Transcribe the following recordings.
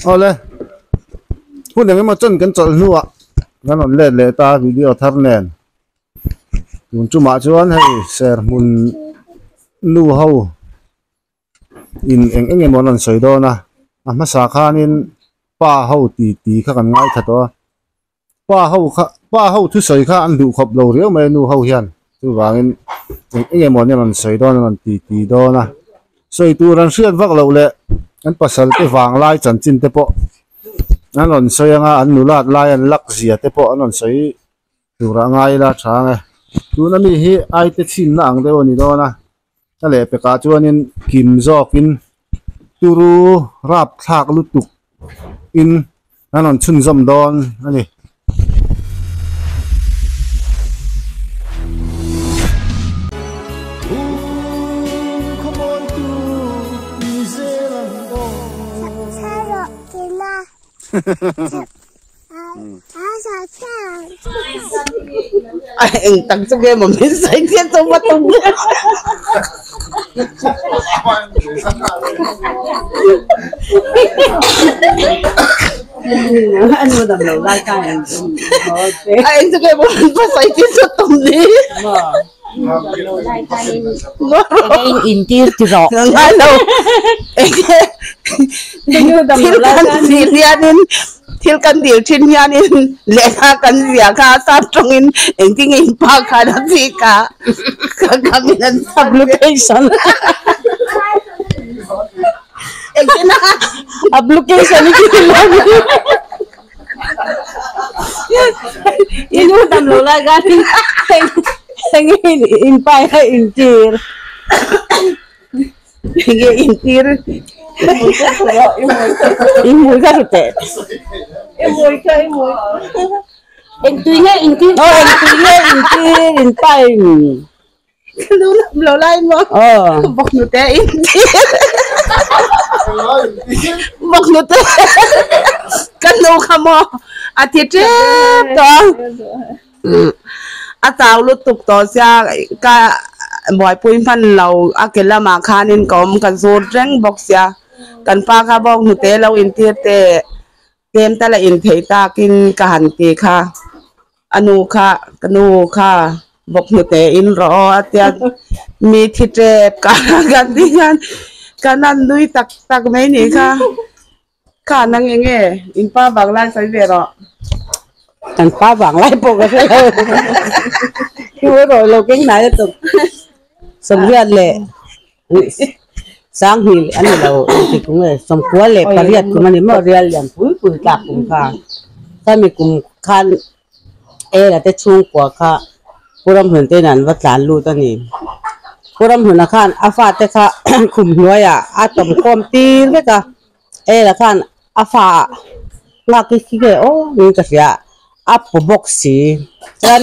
Awle hun eng emaw chuan kan chawlh hnuah kan rawn let leh ta video thar nen tun chumah chuan hei serhmun nu ho in eng eng emaw an rawn sawi dawn a a hmasa khanin pa ho ti ti kha kan ngaithla tawh a. Pa ho kha pa ho thusawi kha an duh khawp lo riau mai a nu ho hian chuvangin eng eng emaw an rawn sawi dawn an rawn ti ti dawn a sawi tur an hriat vak loh leh an pasal te vang lai chanchin te pawh an rawn sawi anga an nulat lai an lak zia te pawh an rawn sawi tur ah ngai ila tha ang e tuna mi hi aite chhinna ang deuh a ni dawn a a lehpekah chuanin kim zawkin turu rapthlak lutuk in an rawn chhunzawm dawn a ni. Eng tak chu nge maw min sawi chiah chu va tum hle. A eng chu nge maw min va sawi chiah chu tum ni. Intir ti rawh. Ngai lo. Thil kan zir hianin thil kan dil thin hianin lehkha kan ziah kha a sap tawngin engtin nge in pa khan a chik a ka kamin an Application Engtin a Application i ti lo mi. I nu dam lo lai khanin eng nge in pa kha intir. Enge intir I hmui kha hru teh. I hmui kha i hmui. Engtui nge intir aw engtui nge intir in pa in. Ka nu dam lo lai maw bawk hnute intir bawk hnute ka nu kha maw a thi tep tawh a. A chau lutuk tawh sia ka buaipui hman lo a ke lamah khanin ka awm ka zut reng bawk sia kan pa kha bawk hnute lo intir teh tlem tal a inthei takin ka han ti kha a nu kha ka nu kha bawk hnute in rawh aw a tia mi thi tep ka kan tih hian kan han nui tak tak mai nih kha. Kha nang eng nge in pa vang lai sawi ve rawh. Kan pa vang lai pawh ka hre lo. Thu erawh lo keng hnai a tuk. Sawmriat leh Sanghnih a ni lo engti kum nge sawmkua leh pariat kum a ni maw rial lian pui pui tlak kum kha. Khami kum khan Ela te chhungkua kha Pu Ramhlun te in an va tlan lut a ni. Pu Ramhluna khan a fate kha khum hnuaiah a tawmkhawm tir vek a. Ela khan a fa nghak hi khi nge aw niin ka hria a paw bawk si chuan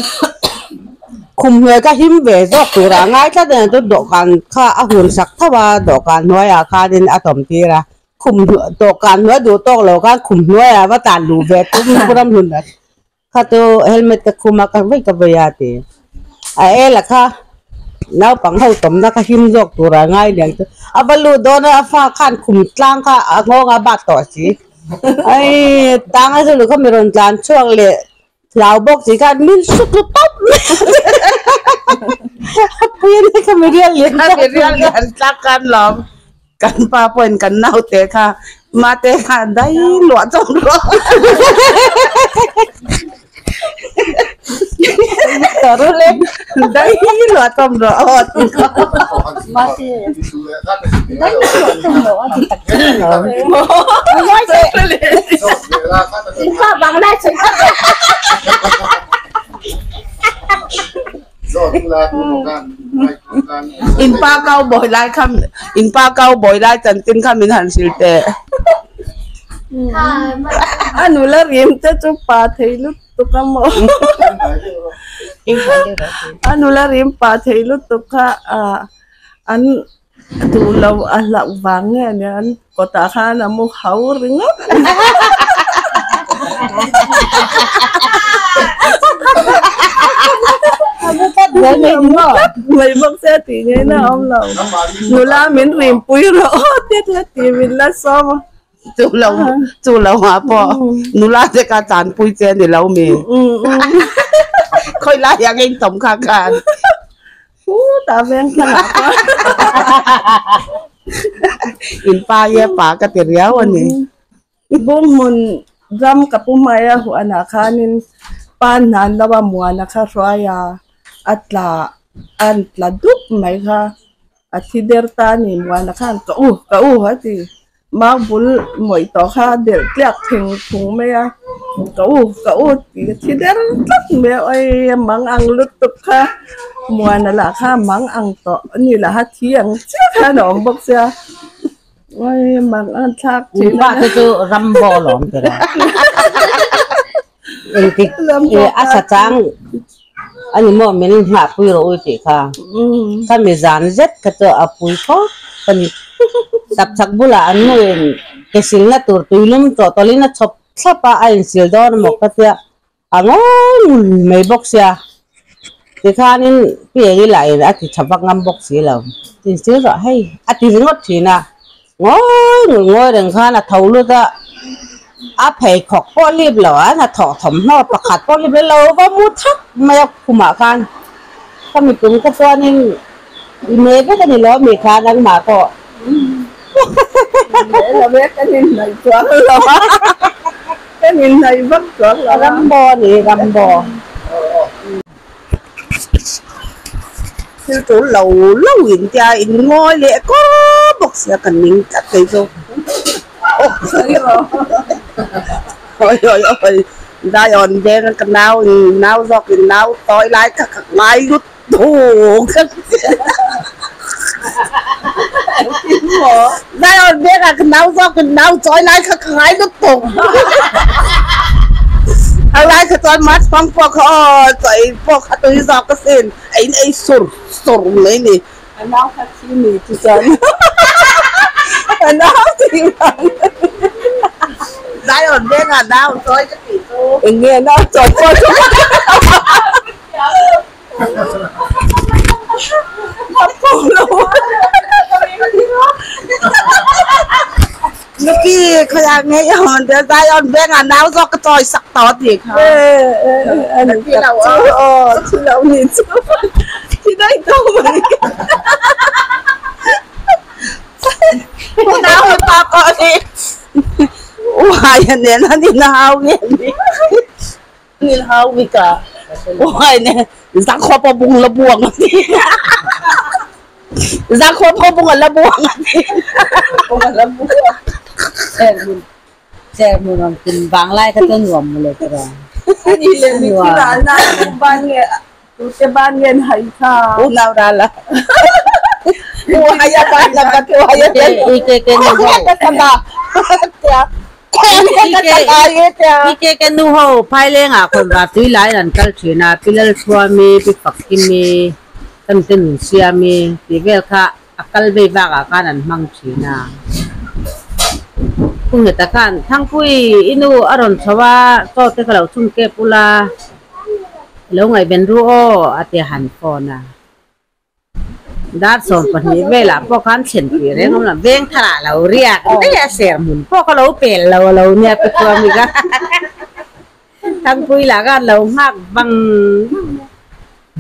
khum hnuai kha him ve zawk tur ah ngai tlat a ni chu dawhkan kha a hun sak tho a dawhkan hnuaiah khanin a tawm tir a khum dawhkan hnuai duh tawk lo khan khum hnuaiah va tlan luh ve tum ram hlun Kha chu helmet ka khum a ka vei ka vei a ti. A ela kha naupang ho tawmna kha him zawk tur a ngai niang chu. A va lut dawn a a fa khan khum tlang kha a nghawng a bat tawh si. Aii tang a chu kha mi rawn tlan chhuak leh hlau bawk si khan min suk lu tawp mai a pui a nia kha mi rial lian Kha mi rial lian tlak khan lawm. Kan pa pawhin kan naute kha mate kha dai luah chawm rawh. Dai luah chawm rawh aw ti kha. Mate dai luah chawm rawh a ti tak tak lo. In pa bang lai chhui kha. In pa cowboy lai kha in pa cowboy lai chanchin kha min han hrilh teh. A nula rim te chu pa thei lutuk a maw a nula rim pa thei lutuk kha ah an duh lo a hlauh vang nge nia an kawtah khan a mu hau ringawt. Mai bawk se tih ngei na a awm lo nula min rimpui rawh aw tia tia tih min la sawm a. Chu lo chu lo ah pawh nula te kha tlanpui che a ni lo mi. Khawi lai ah nge in tawm kha khan. Pu ta veng thlang ah khan. In pa hi a pa ka ti riau a ni. Bunghmun ram ka pu hmai a huanah khanin pa hnan lo a muana kha hruai a a tla an tla dup mai kha a thi der ta a ni muana khan ka u ka u a ti mau bul mawih tawh kha a delh tliak theng phung mai a ka u ka u tih a thi der tlat mai a awii a mang ang lutuk kha muana lah kha a mang ang tawh a ni lah a thi ang chiah khan a awm bawk sia. Oi mang an thlak thin a. Te chu Rambo lawm te ra. Engtik a sa chang ani maw min nghah pui rawh ui tih kha. Khami zan zet kha chu a pui khawp a ni. Tapchhak bulah an nuin ke silna tur tuilum tawh tawlhin a chhawp thlap a, a insil dawn a maw ka tia. A ngawi ngul mai bawk sia, tikhanin Pi Eng lahin a ti tha vak ngam bawk si lo, Insil rawh hei a ti ringawt thin a, ngawi ngul ngawi reng khan a tho lut a, a pheikhawk pawh lip lo a, a thawh thawmhnaw pakhat pawh lip lo va mu thak mai a khumah khan ka mitum kha chuanin i me vek a ni lo mi kha nangmah pawh. Me lo e ka ninhnaih chuang lo a. Ka ninhnaih vak chuang lo a. Rambo a ni, Rambo. Thil tul lo lo in tia in ngawi leh kawr bawk sia ka ning tlat kei chu. Awi awi awi Zion veng a ka nau in nau zawk in nau tawi lai kha ka ngai lut thuk ka Zion veng a ka nau zawk in nau chawi lai kha ka ngai lut thuk a lai kha chuan March hmang pawh kha aw chawi pawh kha tui zawk asin a in ei sur sur mai ni. A nau kha thi ni chu chuan a nau thi vang Zion veng a nau chawi ka tih chu. Eng nge nau chawi pawh chu Lucky khawiah nge i hawn tel Zion veng ah nau zawk ka chawi sak tawh a tih kha. Thi lo aw thi lo ni chu thi daih tawh mai. Pu nau hi pa pawh hi uaia nen an inhau nge ni. Nil hau bik a uai ne zakhaw pawh bung la buang a ti zakhaw pawh bung a la buang a ti bung a la buang cher mun cher mun rawn tum vang lai kha chu nuam mawle ka rawng ani le mi thi ral na tu ban nge tu te ban nge hai kha u nau ral a uai a ban la ka uai a i ke ke nu ho ka ba I ke nu ho phaileng ah khawn va tui laiin an kal thin a, Pi Lalchhuami, Pi Fakkimi, Kan te nun siami tih vel kha a kal vei vak ah khan an hmang thin a. Pu Ngheta khan, Thangpui, i nu a rawn chho a, chaw te ka lo chhung kep ula, i lo ngaihven ru aw a ti a han phone a. Dar 12 velah pawh khan thlen tih reng awm lo, veng tharah lo riak daih a, ser hmun pawh kha lo pel lo a lo nia pi Thuami kha Thangpui lah khan lo nghak vang vang mai a.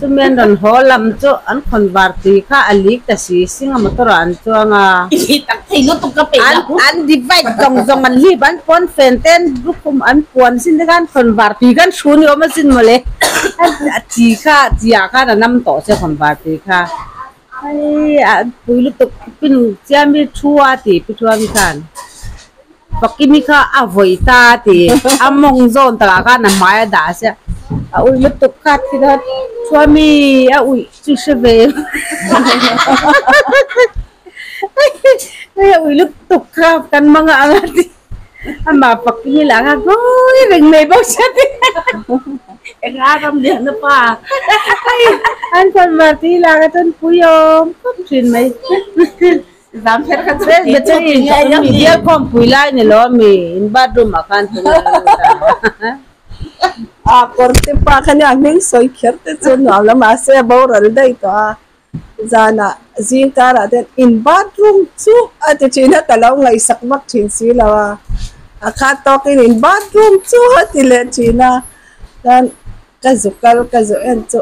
Chumi an rawn haw lam chu an khawn var tui kha a lik ta si sing a motor ah an chuang a. An divide zawng zawng an hlip an pawn fen te an lukhum an puan sin te khan khawn var tui khan thu ni awm asin mawle. A chi kha chi ah khan a nam tawh che khawn var tui kha. Hei a pui lutuk pin chiam hi thu a ti pi thuami khan. Pakimi kha a vawi ta a ti a mawng zawn takah khan a hmai a dah sia a ui lutuk kha a thi dawn thuami a uih chu hre ve hei a ui lutuk kha kan mang a ang a ti amah Pakimi lah kha ngawi reng mai bawk sia ti Enga ram lian a pa hei an khawn var tih lah kha chuan pui awm khawp thin mai. Zam kher kha chu ti chu ti nge mi bial khawm pui lai ni lo mi in bathroom ah khan thung a lut a. A kawr te pa kha nia hming sawi kher te chu nuam lo mahse a boral daih tawh a. Zanah zing karah te in bathroom chu a ti thin a, ka lo ngaihsak vak thin si lo a, a khat tawkin in bathroom chu a ti leh thin a, chuan ka zu kal ka zu en chu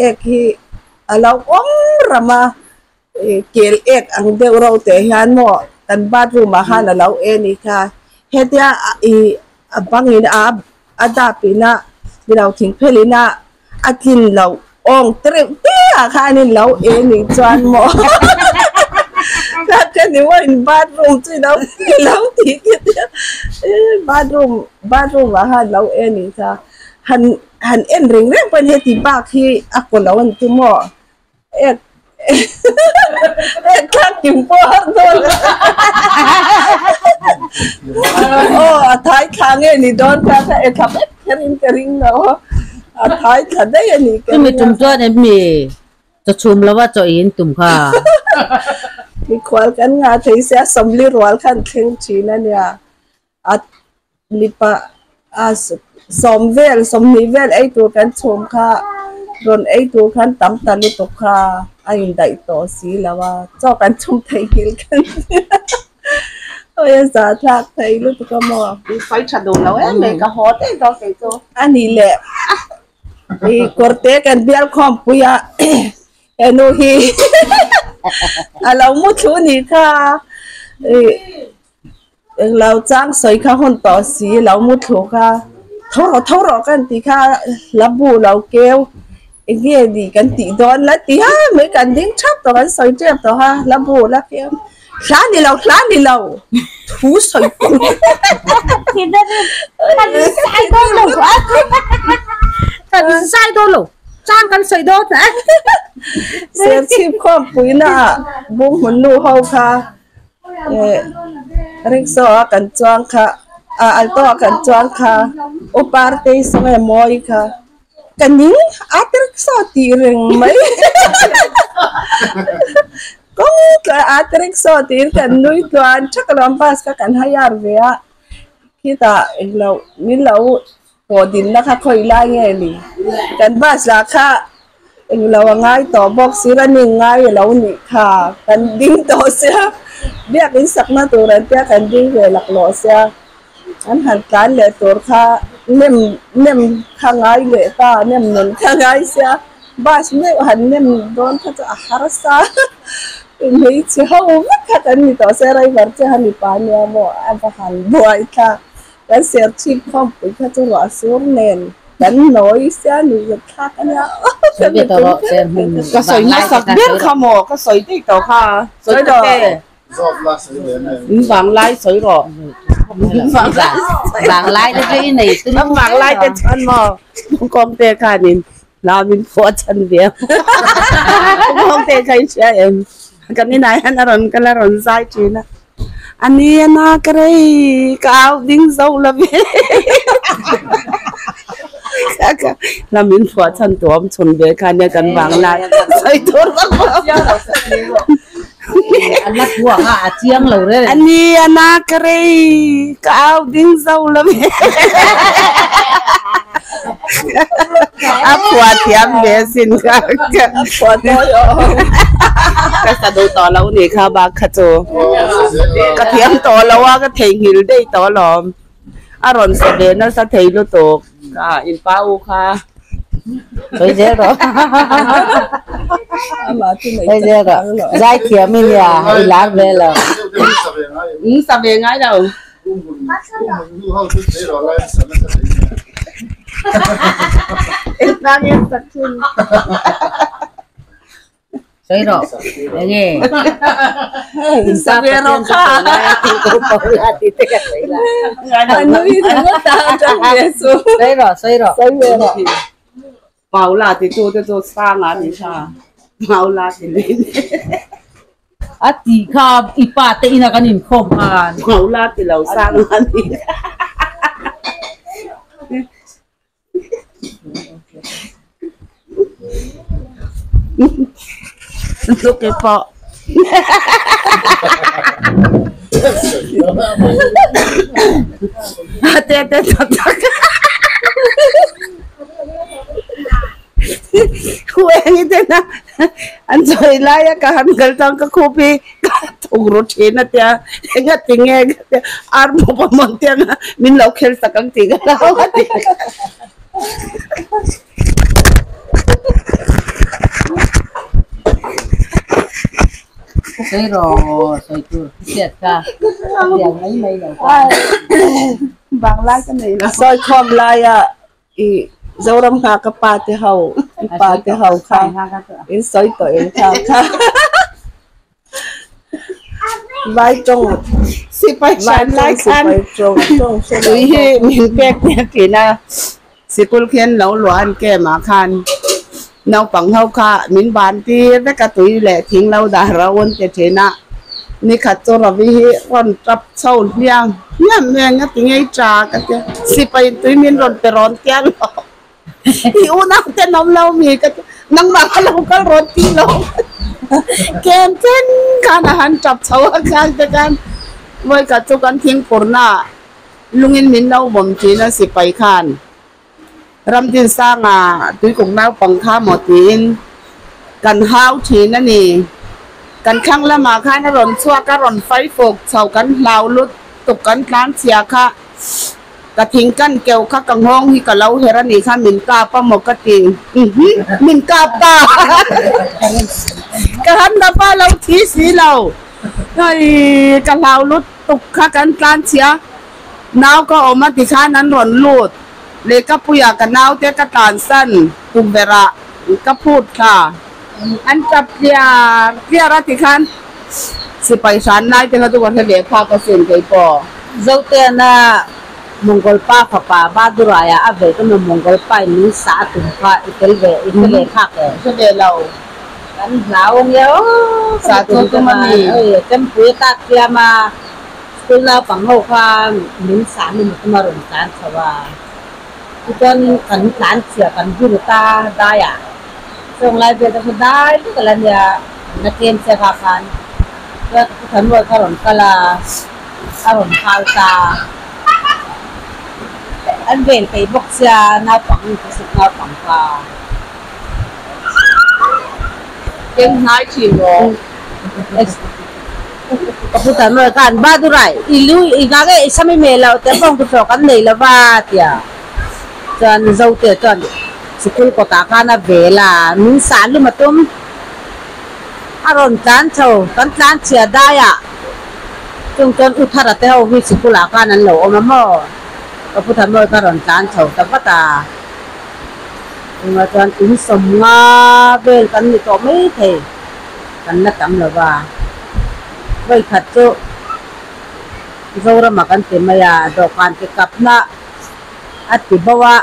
ek hi a lo awm ram a, ih kel ek ang deuh reuh teh hian maw kan bathroom ah khan a lo en ni kha, hetia ih a bangin a a dap ina nilo thingphel ina a tlin loh awng te reuh te ah khanin lo en nih chuan maw ka ni maw in bathroom chu ilo ilo tih khi tia bathroom bathroom ah khan lo en nih kha han han en reng reng pawhin heti bak hi a kaw lo an ti maw. Ek ek thlak kim pawh har dawn lo. Aw a thai thla nge ni dawn kha ka e thla vek kher in ka ring lo a, a thai thla daih a ni ka Chumi ring a. tum chuan em mi chaw chhum lova chaw in tum kha. Mikhual kan ngah thei sia sawmli rual khan thleng thin a nia. A mipa a sawm vel sawmhnih vel ei tur kan chhum kha rawn ei tur khan tam ta lutuk kha a indaih tawh si lo a chaw kan chhum thei nghilh kan awi a za thlak thei lutuk a maw. Sawi tha duh lo em mai ka haw daih dawn kei chu. A ni leh i kawrte kan bial khawmpui a henu hi a lo mu thlu ni kha i. Englo chang sawi kha hun tawh si lo mu thlu kha tho rawh tho rawh kan tih kha hla bu lo keu enge ni kan tih dawn la ti ha mai kan ding thap tawh kan sawi tep tawh a hla bu la keu hla ni lo hla ni lo thu sawi Serchhip khawmpuina ah Bunghmun nu ho kha. Rickshaw a kan chuang kha ah alto a kan chuang kha u partei saw nge mawi kha ka ning a te rickshaw tih reng mai kawng tlai a te rickshaw tiin kan nui tluan thak alawm bus kha kan hire ve a khitah englo min lo pawh dinna kha khawi lai nge ni kan bus lah kha. Englo a ngai tawh bawk si running ngai a lo nih kha kan ding tawh sia biakin sakna tur an tia kan ding ve laklawh sia an han tlan leh tur kha nem nem kha ngai leh ta nem nun kha ngai sia bus meuh han nem dawn kha chu a harsa hmeichhe ho vek kha kan ni tawh sia driver che han mipa nia maw a va han buai thlak. Kan ser chhip khawmpui kha chu ruah sur nen kan nawi sia nuihzat thlak a nia Ka sawi hmasak ber kha maw ka sawi daih tawh kha sawi ta che in vanglai sawi rawh Vanglai te chu i nei Kan vanglai te chuan maw kawngte khanin hla min phuah chhan ve a kawngte kha i hria em kan inah hian a rawn kal a rawn zai thin a. A ni a na ka rei ka au ding zo lo ve la min phuah chhan tu awm chhun ve kha nia kan vang lai sawi tur vak vak a ni a na ka rei ka au ding zo lo ve a phuah thiam ve sin kha ka sa duh tawh lo nih kha bak kha chu ka thiam tawh lo a ka theihnghilh daih tawh alawm a rawn sa ve nasa thei lutuk ka inpa u kha sawi zel rawh sawi zel rawh zai thiam i nia i lar ve lo sa ve ngai lo. Sawi rawh enge sawi rawh sawi rawh Paula ti tu te chu sanga ni tha Paula ti lui A tih kha i pa te ina kan inkhawm khan. Paula ti lo sanga ni. Luke pawh. Ate te tak tak. Huengi te na an An chawi laia ka han kal chuan ka khup hi ka thawk ru thin a tia, enga ti nge ka tia, ar bawp a mawn te anga min lo khel sak ang tih ka hlau a ti. Sawi rawh sawi tur hriat kha bial mai mai lo kha. Banglai ka nei lo. Sawi khawm laia I Zoram hna ka pa te ho, i pa te ho kha in sawi tawh em kha kha. Vai tawng sipai hran lai khan tui hi min pek nia thin a, sikul khian lo luah an kem ah khan naupang ho kha min ban tir vek a tui leh thing lo dah ro an ti thin a, nikhat chu Ravi hi rawn tap chho hliang hliam mai a, ngati ngei ta ka tia, sipai in tui min rawn pe rawn tia lo, i unau ten awm lo mi ka tia, nangmah kha lo kal rawn ti lo kem thleng khan a han tap chho a khan te khan vawikhat chu kan thingpurna lungin min lo vawm thin a sipai khan Ramdinsanga tuikuk naupang kha maw tiin kan hau thin a ni. Kan thlang lamah khan a rawn chhuak a, rawn fai fawk chho kan hlau lut tuk kan tlan chhia kha ka thing kan keuh kha ka nghawng hi ka lo her a nih kha min kap a maw ka ti min kap ta ka han la pa lo thi si lo hei ka hlau lut tuk kha kan tlan chhia. Nau ka awm a tikhan an rawn lut. Lehkhapuiah ka naute ka tlansan tukverhah ka phut thla. An tap tliar tliar a tikhan sipai hran lai te kha chu ka hre ve phak asin kei pawh. Zoteana Mongol pa fapa Baduraiah a ve ka maw Mongol pa in min sah a tum kha i tel ve i hre ve phak e. Hre ve lo. Kan hlau ania aw ka Sah chu tum a mi. Oi Chempui a tak fiam a. School naupang ho kha min sah nu matum a rawn tlan chho a, tichuan kan tlan chhia kan biru ta daiah chawnglai vel te kha dai vek a la nia, na tlem che kha khan chuan ka pu Thanuai kha a rawn kal a, a rawn hal ta, an vel peih bawk sia naupang khawsik naupang kha. Keng hnai thin rawh. Ka pu tan ruai khan Badurai i lu i nghak e i sam i meh loh te bawng tuthawh kan nei lo va tia chuan Zote chuan sikul kawtah khan a vel a min sah lum a tum a rawn tlan chho kan tlan chhia daiah chung chuan U Thara te ho hi sikulah khan an lo awm a maw ka pu Than ruai kha a rawn tlan chho ta vat a chungah chuan in sawmnga vel kan ni tawh maithei. Kan la tam lo va, vawikhat chu Zorama kan ti mai a, dawhkan ti kapna a ti bo a,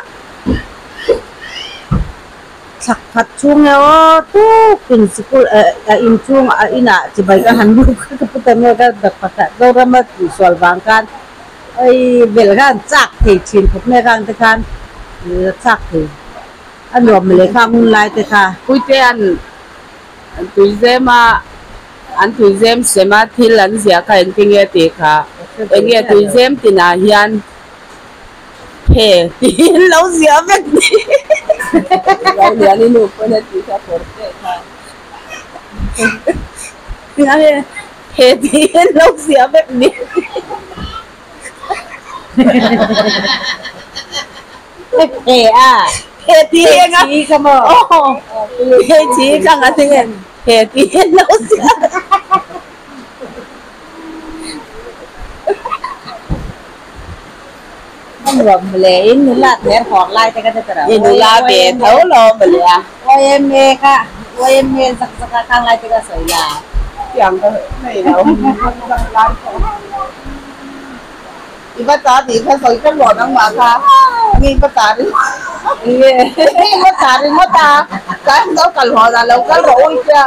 thlak khat chhung e aw tukin sikul eh a inchhung a inah chibai ka han lut kha ka pu ta nge ka dak pakhat Zorama tihsual vang khan ei bel khan chak thei thin khawp mai kang te khan chak thei a nuam lehkha ngun lai te kha. Puite an Tuizem a, an tuizem sem a thil an ziah kha engtin nge tih kha enge tuizem tinah hian he tiin lo ziah vek ni. Lo lian i nu pawn a tih kha kawr teh kha. He tiin lo ziah vek ni. He a. He ti eng a. He chi kha maw? Aw. He chi kha nga thing em. He ti en lo sia. A nuam mawle in nula ther hawk lai te kha te tara. I nula ve tho lo mawle a. YMA kha YMA zak zak a khang lai te kha sawi la. Tiang ka nei lo. I va ta tih kha sawi ka luah nangmah kha mi va ta ring mi va ta ringawt a tlai an lo kal hawn a lo kal rawh ui tia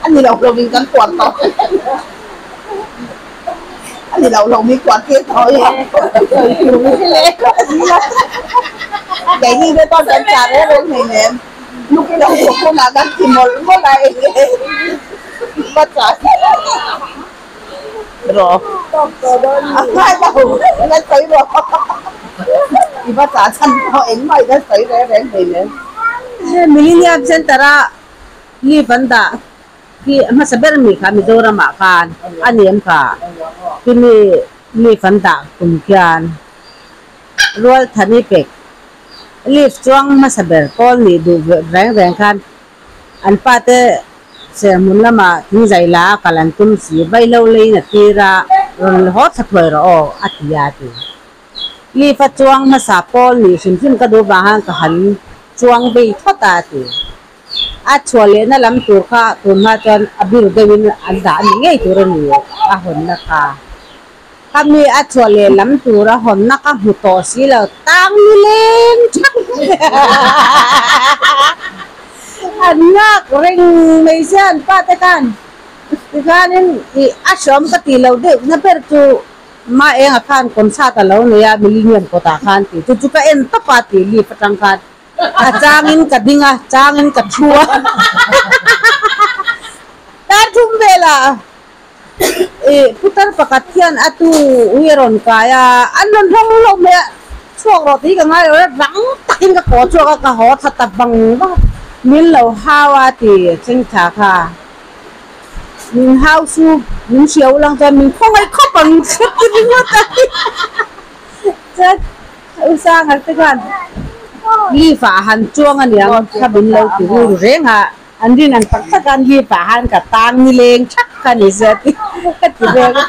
a ni lo lo in kan kuah tawh a ni lo lo mi kuah tir tawh i keini te pawh kan ta reng reng hleinem luk lo hunah kan ti mawlh mawlh a enge va ta. Rawh. A ngai lo, la sawi rawh. I va chah chhan pawh engmah i la sawi reng reng hleinem. Millennium Centre a Leave an dah khi hmasa ber mi kha Mizoram ah khan a ni em kha khi mi leave an dah kum khian Rualthani pek leave chuang hmasa ber pawl nih duh reng reng khan an pa te serhmun lamah thingzai la a kal an tum si vaihlo leiin a tir a rawn haw thla thuai rawh aw a ti a ti. Leave a chuang hmasa pawl nih hrim hrim ka duh vang khan ka han chuang vei phawt a a ti. A chhuah lehna lam tur kha tun hma chuan a biru deuhin an dah a ni ngei tur a ni a hawnna kha. Khami a chhuah leh lam tur a hawnna ka hmu tawh si lo tang ni leng thak an nghak reng mai sia an pa te khan tikhanin ih a hreawm ka tih loh deuh na ber chu ma engah khan concert a lo nei a millennium kawtah khan tih chu chu ka en tawp a tih leave atang khan. A changin ka ding a, changin ka thu a. Tar thum velah ih putar pakhat hian a tu hi a rawn kai a, an rawn hlawng hlawk mai a, chhuak rawh tih hi ka ngai lo a, rang takin ka kaw chhuak a, ka haw tha ta vang vang a, min lo hau a ti thleng thla kha. Min hau su, min hriau lang chuan min khawngaih khawp ang che ti ringawt a ni. Chuan U Sanghar te khan leave ah han chuang a niang kha min lo ti ru reng a, an rin ang tak tak a leave ah han ka tang nileng thak kha ni se a ti ka ti vel a,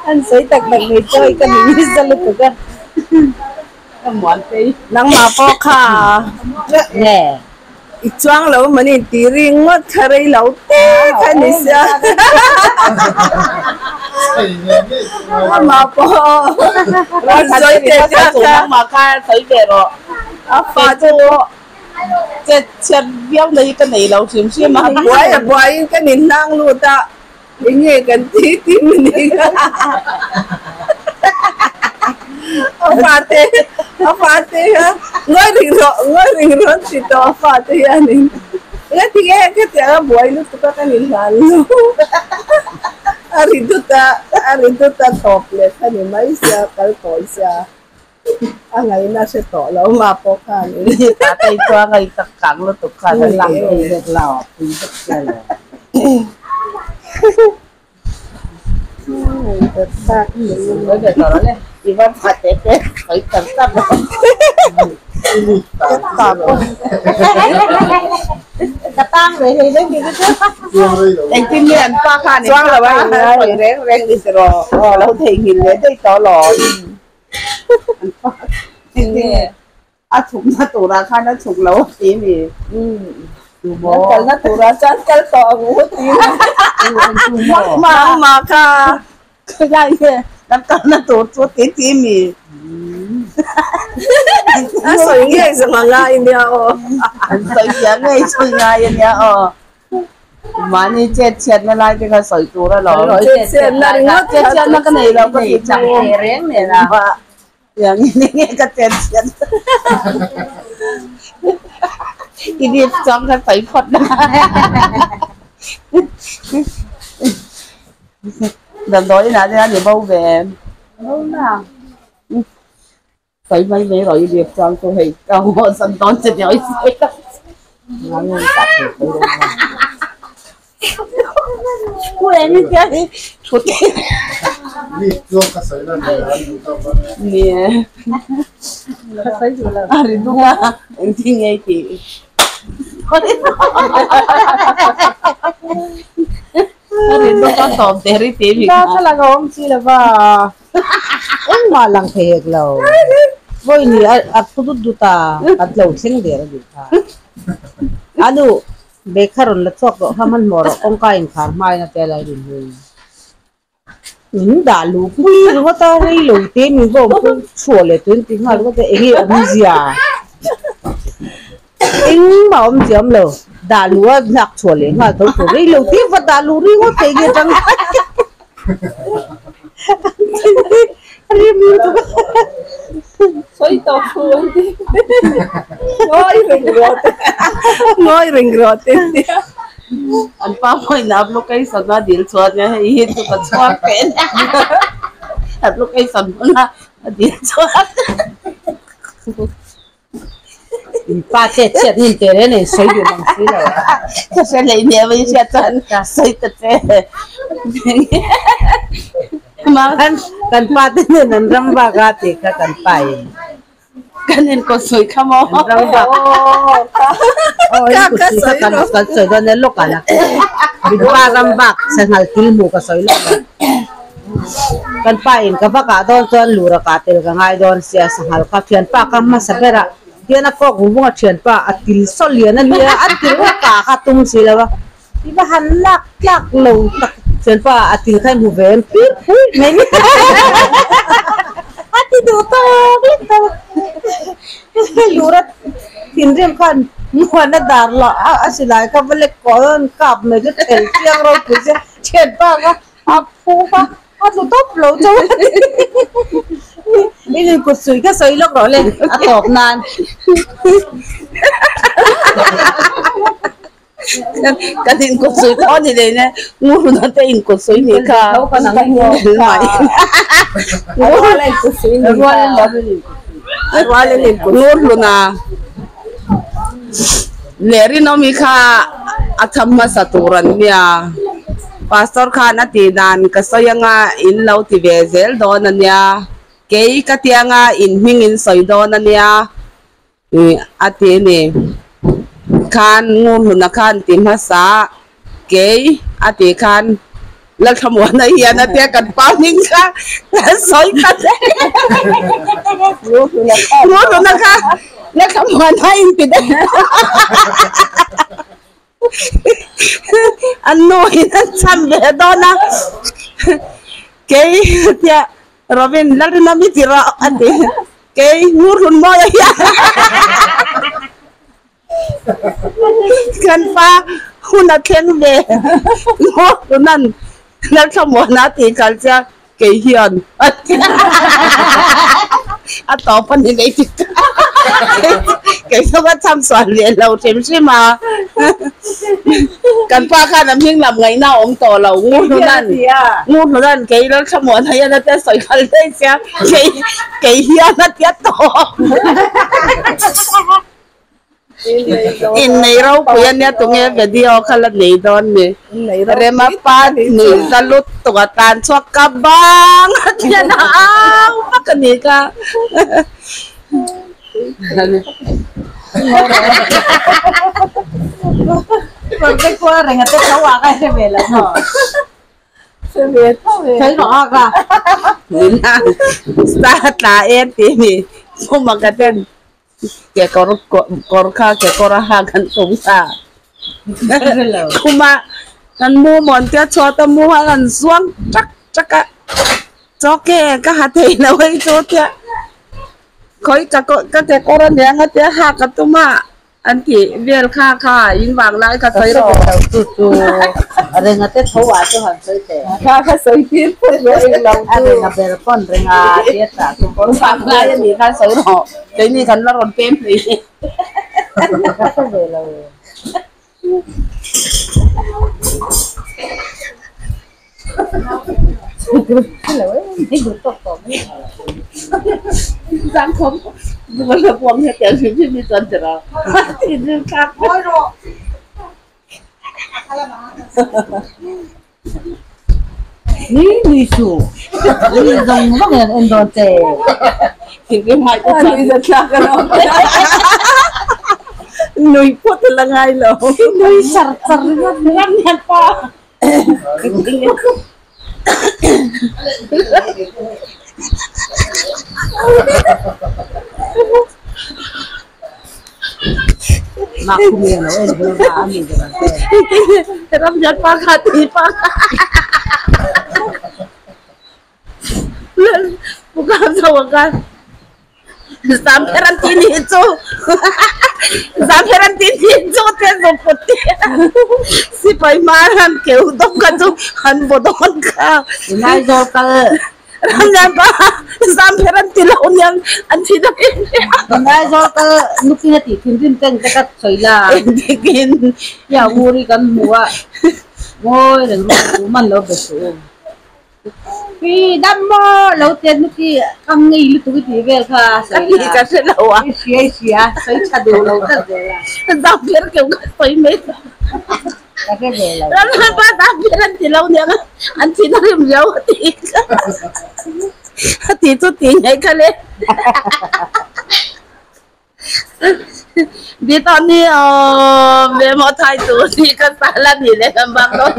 an sawi tak tak mai chu hei ka ni nasa lutuk a, ka muan phei. Nangmah pawh kha nge. I chuang lo man in ti ringawt kha rei lo te kha ni sia. Amah pawh rawn sawi teh chiah kha. Nangmah kha sawi ve rawh. A fa chu pawh chet chhiat viau na hi ka nei lo hrim hrim a. A buai a buaiin kan inhlang lut a, enge kan ti ti ni kha. A fate a fate kha ngawi ring rawh ngawi ring rawh an ti tawh a fate hianin engati nge khatiang a buai lutuk a kan inhlan lo a ri dut a a ri dut a tawp leh kha ni mai sia kal tawi sia a ngaihna hre tawh lo mah pawh khanin Tatei chuan a intak kang lutuk khan a lang thei vek lo a pui vek sia lo. Chuang lo a ingai reng reng ni tiraw aw lo theihnghilh leh daih tawh alawm a chhukna turah khan a chhuk lo a ti mi Kan kalna turah chuan kal tawh ang u ti nangmah kha khawilai nge kan kalna tur chu ti ti mi a sawi ngei zawng a ngai nia aw an sawi fiah ngei sawi ngai a nia aw mahni chet chhiatna lai te kha sawi tur alawm chet chhiatna ringawt chet chhiatna ka nei lo ka ti chang reng nen a. Tiang in enge ka chen chhiat i dip chuang kha sawi phawt na damdawi inah te hian i bo ve em bo na sawi mai mai rawh i dip chuang chu hei ka haw san dawn che nia i sawi tak Darthlalang a awm si lova engmah lang thei hek lo vawi ni a phu dut dut a kan tlo thleng der a nih kha a nu. Bag kha rawn la chhuak rawh kha hmanhmawh rawh kawngka inkhar hmain a tel a rin hi. Min dah luh pui ringawt a rei lo te min va awm pawh chhuah leh tuin ti nghal ringawt a enge awmzia engmah awmzia awm lo dah luh a hlak chhuah leh nghal tho tur rei lo te va dah luh ringawt thei nge tang rim lutuk a. Sawi tawh thu an ti. Ngawi reng rawh te. Ngawi reng rawh te an ti. An pa pawhin a application a dil chuan nia hei hi chu ka chhuak teh a nia. Application hmuna a dil chuan. In pa che chiat nin te reng nen sawi duh mang si lo a. Ka hre leh nia mai hriat chuan sawi ta che. Kan kan pa te nen an ram vak a tih kha kan pa in. Kan en kawt sawi kha maw? An ram vak. Aw in kut sawi kha kan kan sawi dawn nia lawk ah la. In pa ram vak sanghal thil hmuh ka sawi lawk a. Kan pa in ka va kah dawn chuan lura kah tel ka ngai dawn sia sanghal kha thianpa ka hmasa ber a. Tihian a kawk vung vung a thianpa a til saw lian a nia a til a kah kha tum si lo a. I va han lak tlak lo tak thianpa a til kha i hmu ve em pir pui mai ni a ti duh tawk lek tawk a lura thinrim khan muan a dar lah a silai kha va lek kawh a kap mai chu thelh chiang ropui sia thianpa kha a phu a a tlu tawp lo chauh a ni i nun kut suih kha sawi lawk rawh le a tawp nan. Kan inkut suih tawh a ni leh nia ngur te inkut suih ni kha ngur hluna leh rinawmi kha a tham hmasa tur an nia pastor khan a tih dan ka sawi anga in lo ti ve zel dawn a nia kei ka tianga in hming in sawi dawn a nia. Ih a ti a ni. Khan Ngurhluna khan ti hmasa kei a ti khan Lalthlamuana hian a tia kan pa hming kha kan sawi ta daih. Ngurhluna kha Lalthlamuana in ti daih. An nu in an chhan ve dawn a kei a tia Robin Lalrinawm i ti rawh a ti kei Ngurhlun mawi a hian kan pa hun a thleng ve Ngurhlunan Lalthlamuana a tih kal che a Kei hian a ti a tawp a ni leh dik kei chu ka cham sual leh lo hrim hrim a kan pa khan a hming lam ngaihna a awm tawh lo ngur hnunan ngur hnunan kei Lalthlamuana hian a tia sawi kal daih sia kei kei hian a tia tawp. Innei ropui a nia tunge video kha la nei dawn ni Rema pa nui za lut tuk a tan chhuak ka bang a thian a au vak a ni kha. Star tla em tih ni Puma ka ten. Kekawr kawr kha kekawr a ha kan tum ta khuma kan mu mawn tia chhuat a mu a kan zuang chak chak a chaw ke ka ha thei lo hei chu tia khawi ka ka kekawr a nia nga tia ha ka tum a. An tih vel kha kha in vang lai kha sawi rawh. Chu chu renga te tho ah chu han sawi teh. Kha kha sawi tir pawh eng lo chu. A renga ber pawn renga tia tah chu. Kawr vang lai a nih kha sawi rawh. Keini kan la rawn pem hlei hle. Ka hre ve lo. Nui nui suh nui zawng zawng hian en dawn che. Nui phawt a la ngai lo. Nui char char ringawt ringawt. Zamherantini chu Zamherantini chu te zawpawt te sipai hmar han keu dawk kha chu han vaw dawn kha. Aizawl kal Ramlianpa Zamheranti lo niang an thi deuh em em. Aizawl kal nukin a tih thinrim teng te ka sawi la. Engtikin. Hia uri kan hmu a ngawi reng ru tu man lo be suh u. Pi dam maw lo tiat nu khi kam ngei lutuk i tih vel kha Ka ti ka hre lo a. I hria i hria sawi tha duh lo tlat zel a. Zau ber keuh ka sawi mai ta. Ka hre ve lo. Ramhlapa zau ber an ti lo niang a, an thin a rim riau a ti kha. A ti chu ti ngei kha le. Di tawh ni aw ve maw thai tur ni ka sal a ni leh kan bak dawn.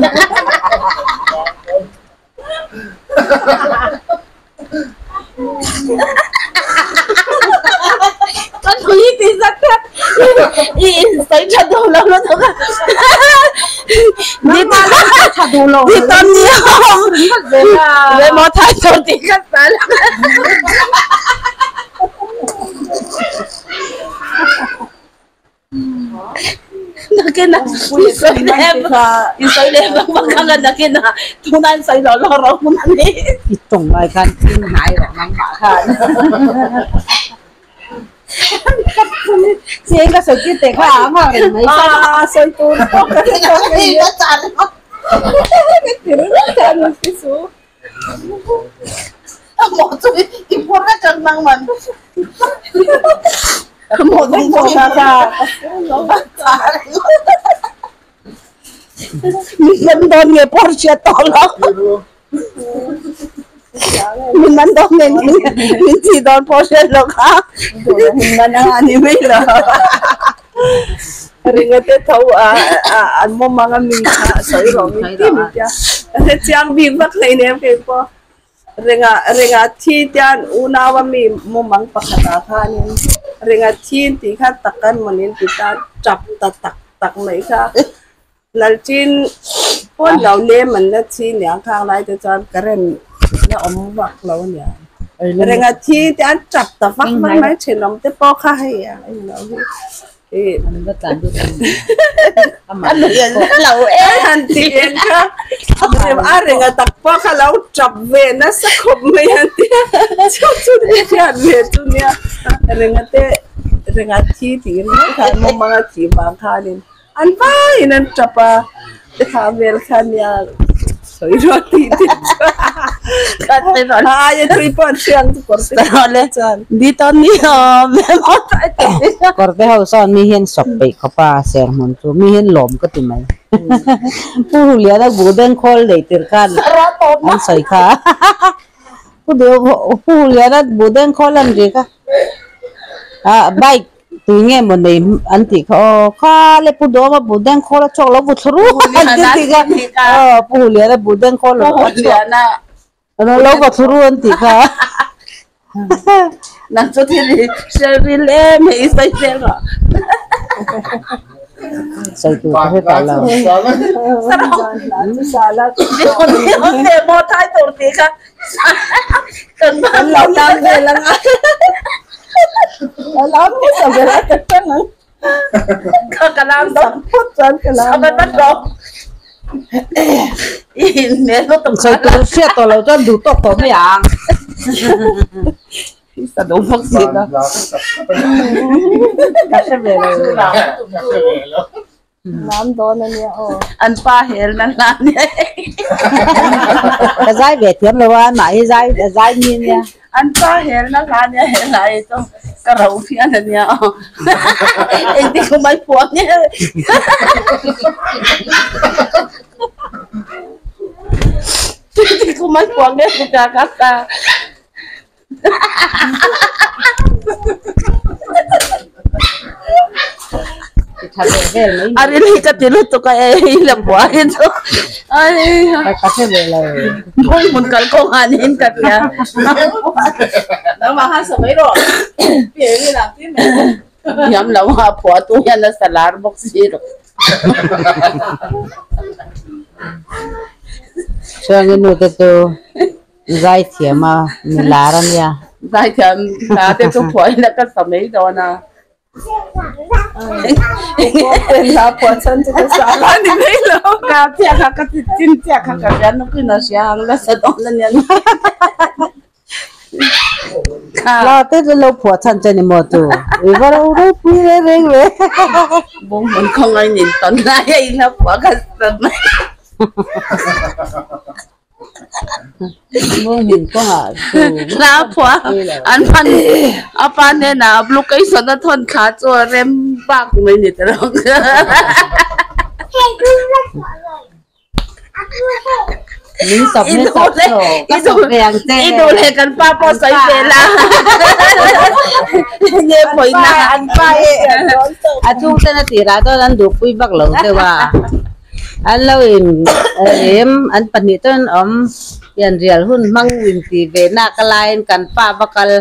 Ka tui ti zat kha i in sawi tha duh lo lutuk a. Di tha duh lo. Di tawh ni aw ve maw thai tur ti ka sal a. Nakin ah i sawi leh i sawi leh vang vang kha nga nakin ah tuna an sawi lawh lawh rawh hun a ni. I tawng lai khan thil hnai rawh nangmah khan. Chiang ka sawi tir teh kha a nghak reng mai. A sawi tur pawh ka hre tawh reng mai. Ka ti ringawt kha a ni si chu. A mawh chu i phur vek ang nang man. A mawh dang pawh kha kha Min man dawn nge pawh hriat tawh lo. Min man dawn nge min tih dawn pawh hriat loh kha. Min man ang a ni mai lo. Ringawt te tho a an mawmang a mi kha sawi rawh min ti mi tia a chiang bik vak hleinem kei pawh ringa ringa thi tian unau a mi mawmang pakhat ah khanin ringa thi tih kha tak an mawnin ti ta tap ta tak tak mai kha Lalchin pawn lo lem an la thi nia khang lai te chuan current la awm vak lo a nia. Renga thi te an tap ta vak vak mai thenawm te pawh kha hei a englo hi ih a han ti eng kha a renga tak pawh kha lo tap ve nasa khawp mai an tia chu chu hriat ve chu nia renga te renga thi tih ringawt kha mumanga thih vang khanin. An vaiin an tap a, thla vel kha nia sawi ruah tih te chuan a aia tui pawh an hriang chu kawr te chuan. Kawr te ho sawn mi hian sawp peih khawp a serhmun chu mi hian lawm ka ti mai. Pu Huliana buh deng khawl nei tir khan an sawi kha. Pu Huliana buh deng khawl an ri kha ah bike. Tui nge maw nei an tih kha aw kha le pu Dawma buh deng khawl a chhuak lo vu thlu rual an ti tih kha aw pu Huliana buh deng khawl a chhuak lo va thlu rual an tih kha. Nang chu thil i hrial ril em hei i sawi zel rawh. Sawi tur ka hre tawh lo. Maw thai tur tih kha Kan lo tan vel ang a. A lam hmasa ber a ka tang ang. Ka ka lam dawk phawt chuan ka lam. Saban vat rawh. I inhmel lutuk Sawi tur hriat tawh lo chuan duh tawk tawh mai ang. I sa duh bawk si lo. Ka hre ve lo. Lam dawn a nia aw. An pa hel na hla nia. Ka zai ve thiam lo a, mah hi zai a zai mi a nia. An pa hel na hla nia he hla hi chu ka ro phian a nia aw. Engtin ka mai phuah nge. Engtin ka mai phuah nge ka ka ka. A ril hi ka ti lutuk a ei la buai hi chu ai ka hre ve lo bawng hmun kal kawng ah niin ka tia nangmah khan sa mai rawh thiam lo a phuah tu hian a sa lar bawk si lo chuan i nu te chu Zaithiam a ni lar a nia. Zaithiam hla te chu phuah ila ka sa mai dawn a. Hla phuah chhan chu ka sa la ni mai lo. Ka chiah kha ka ti chin chiah kha ka hria nawk in a hria ang la sa dawn a nia. Hla te chu lo phuah chhan che ni maw chu. I va ro ropui reng reng ve. Bawng hmun khawngaih nin tawn lai a i hla phuah ka sa mai. Hla phuah an hman a pa hnenah application a thawn thla chu a rem bak mai ni ta rawk. I duh leh i duh i duh leh kan pa pawh sawi ve la nge pawina an pa e a chhungten a tirah chuan an duhpui vak lo deuh a. An lo in rem an pahnih chuan awm pian rial hun hmang in tih ve nak a laiin kan pa va kal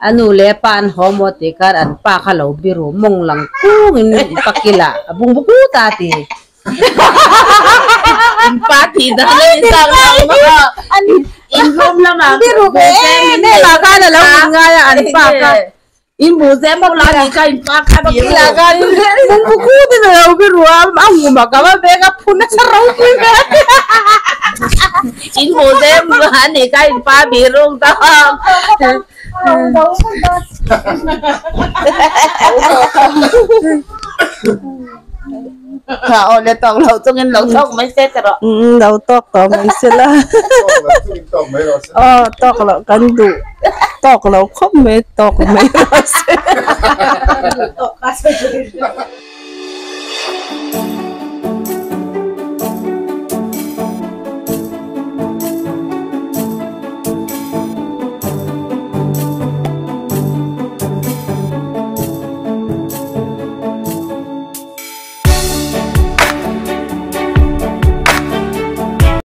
a nu leh a pa an haw maw tih khan an pa kha lo biru mawng lang kung in pakilah a bung bu kut a ti. In pa tih dan a in zau lo maw in room lamah biru ve em em ah khan a lo in ngai a an pa kha. In bu zem bawk la ni ka in pa kha bi ru. Pakila khan bung bu kut in a lo bi ru a, a ngum a ka va veng a phun nasa ropui ve. In bu zem a ni ka in pa bi rung ta. Kha aw le tawk lo chungin lo tawk mai se ta rawh. Umm lo tawk tawh mai se la. Aw tawk loh kan duh tawk lo khawp mai tawk mai rawh se.